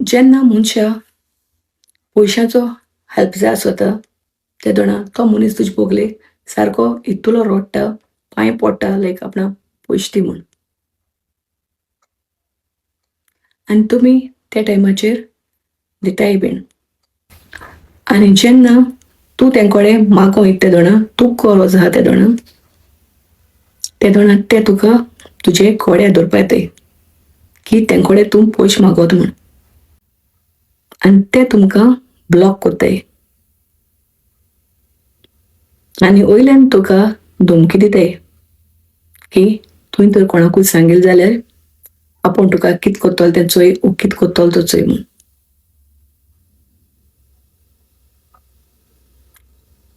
जेन्ना मनशा पयशांचो हेल्प जाय आसता तेदोणा तो मनीस तुजे बोगले सारको इतलो रोडटा, पांय पडटा, लायक आपणा पयशे दी म्हूण. आनी तुमी त्या टायमाचेर दिताय बीन. आनी जेन्ना तूं तें कडेन मागोंक वयता तेदोणा, तुका गरज आसा तेदोणा, तेदोणा ते तुका तुजे गळ्या धरपा येताय की तें कडेन तूं पयशे मागत म्हूण. आनी ते तुमकां ब्लॉक करताय आनी वयल्यान तुका धमकी दिताय की तुवें तर कोणाकूय सांगिल्लें जाल्यार आपूण तुका कित करतलो तें चोय, वो कित करतलो तो चोय म्हूण.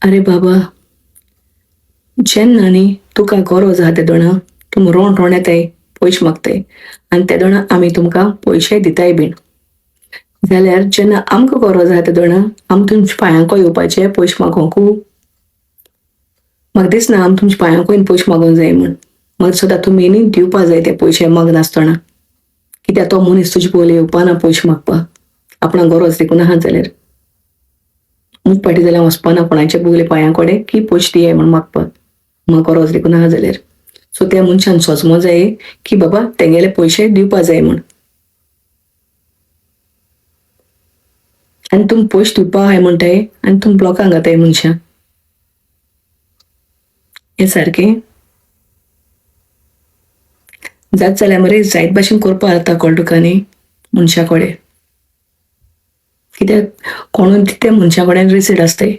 आरे बाबा, जेन्ना न्ही तुका गरज आसा तेदोणा तुम रोंड रोंड येताय, पयशे मागताय आनी तेदोणा आमी तुमकां पयशे दिताय बीन. जाल्यार जेन्ना आमकां गरज आसा तेदोणा आमी तुमच्या पांयांको येवपाचे पयशे मागोंकू? म्हाका दिसना आमी तुमच्या पांयांकूय पयशे मागोंक जाय म्हूण. म्हाका दिसता तुमी न्ही दिवपा जाय ते पयशे मागनासतना, कित्याक तो मनीस तुजे पयलीं येवपा ना पयशे मागपाक, आपणाक गरज देखून आहा जाल्यार. मुख फाटी जाल्यार वचपाना कोणाच्या बगले पांयां कडेन की पयशे दियाय म्हूण मागपाक, म्हाका गरज देखून आहा जाल्यार. सो त्या मनशान सोजमो जाय की बाबा तेंगेले पयशे दिवपा जाय म्हूण. आनी तुमी पयशे दिवपा आहाय म्हणटाय आनी तुमी ब्लॉकांक घाताय मनशां, हें सारकें जात जाल्यार मरे जायत भाशेन करपा जाता कळ्ळें तुका न्ही मनशा कडेन. कित्याक कोणूय ते मनशा कडेन रिसीट आसताय,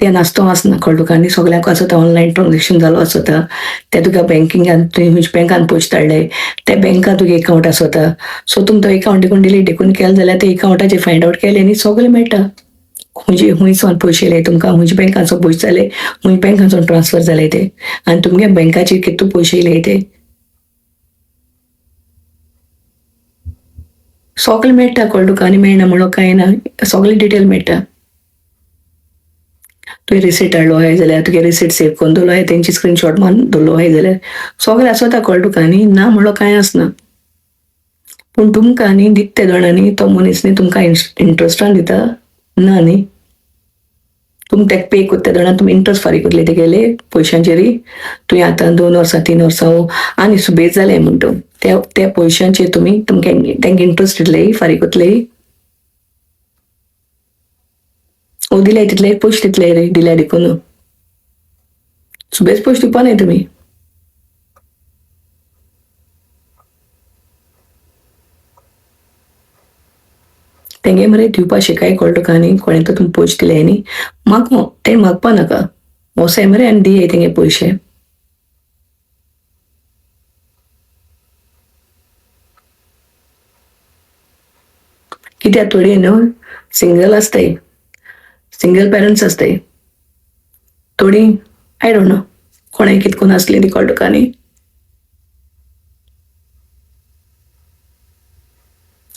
ते नासतो आसना कळ्ळें तुका न्ही. सगल्यांक आसता ऑनलायन ट्रान्झेक्शन जालो आसता, ते तुका बँकिंगान तुवें खंयच्या बँकान पयशे धाडले त्या बँकान तुगे एकावंट आसता. सो तुमी तो एकावंट देखून डिलीट देखून केलें जाल्यार ते एकावंटाचेर फायंड आवट केलें न्ही सगलें मेळटा. खंयचे खंयसान पयशे येयले तुमकां, खंयच्या बँकांचो पयशे जाले, खंयच्या बँकांचो ट्रान्सफर जाले ते, आनी तुमगे बँकाचेर कितू पयशे येयले ते सगलें मेळटा कळ्ळें तुका. आनी मेळना म्हणून कांय ना, सगलें डिटेल मेळटा. तुवें रिसीट हाडलो आहाय जाल्यार तुगे रिसीट सेव करून दवरलो आहाय, तेंची स्क्रिनशॉट मारून दवरलो आहाय जाल्यार सगलें आसता कळ्ळें तुका न्ही. ना म्हणलो कांय आसना. पूण तुमकां न्ही दिता तेदोणा न्ही तो मनीस न्ही तुमकां इंट्रस्टान दिता ना न्ही. तुमी तेका पे करता तेदोणा तुमी इंट्रस्ट फारीक करतले तेगेले पयशांचेरय. तुवें आतां 2 वर्सां 3 वर्सां आनी सुबेज जालें म्हण तूं त्या त्या पयशांचेर तुमी तुमकां तेंका इंट्रस्ट दितले फारीक करतले. ओ दिले तितले पयशे दितले रे, दिल्या देखून सुबेज पयशे दिवपा न्हय तुमी. तेंगे मरे दिवपा शिकाय कळ्ळें तुका न्ही. कोणें तर तुमी पयशे दिले न्ही मागो, तें मागपा नाका, वोसाय मरे आनी दियाय तेंगे पयशे. कित्याक थोडी न्हू सिंगल आसताय, सिंगल पेरंट्स आसताय थोडी, I don't know कोणें कित कोन्न आसली ती कळ्ळें तुका न्ही.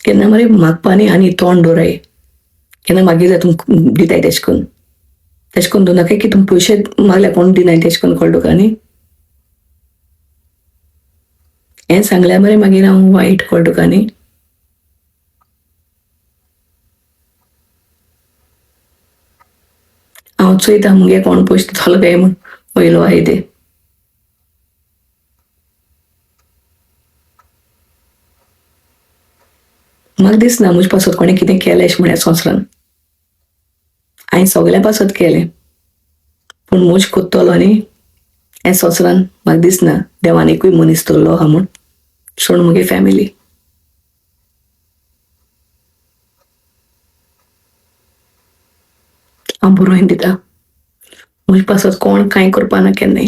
केन्ना मरे मागपा न्ही आनी तोंड दवराय, केन्ना मागीर जाय तुमकां दिताय तेश करून, तेश करून दवरनाकाय की तुमी पयशे मागल्यार कोण दिनाय तेश करून कळ्ळें तुका न्ही. हें सांगल्यार मरे मागीर हांव वायट कळ्ळें तुका न्ही. हांव चोयता मुगे कोण पयशे दितलो काय म्हूण वयलो आहाय ते. म्हाका दिसना म्हजे पासत कोणें कितें केलें अशें म्हळ्यार संवसारान. हांवें सगळ्यां पासत केलें पूण म्हज कोत्तलो न्ही हें संवसारान म्हाका दिसना देवान एकूय मनीस दवरलो आहा म्हूण, सोड मुगे फॅमिली. हांव बरोवन दिता म्हजे पासत कोण कांय करपा ना केन्नाय.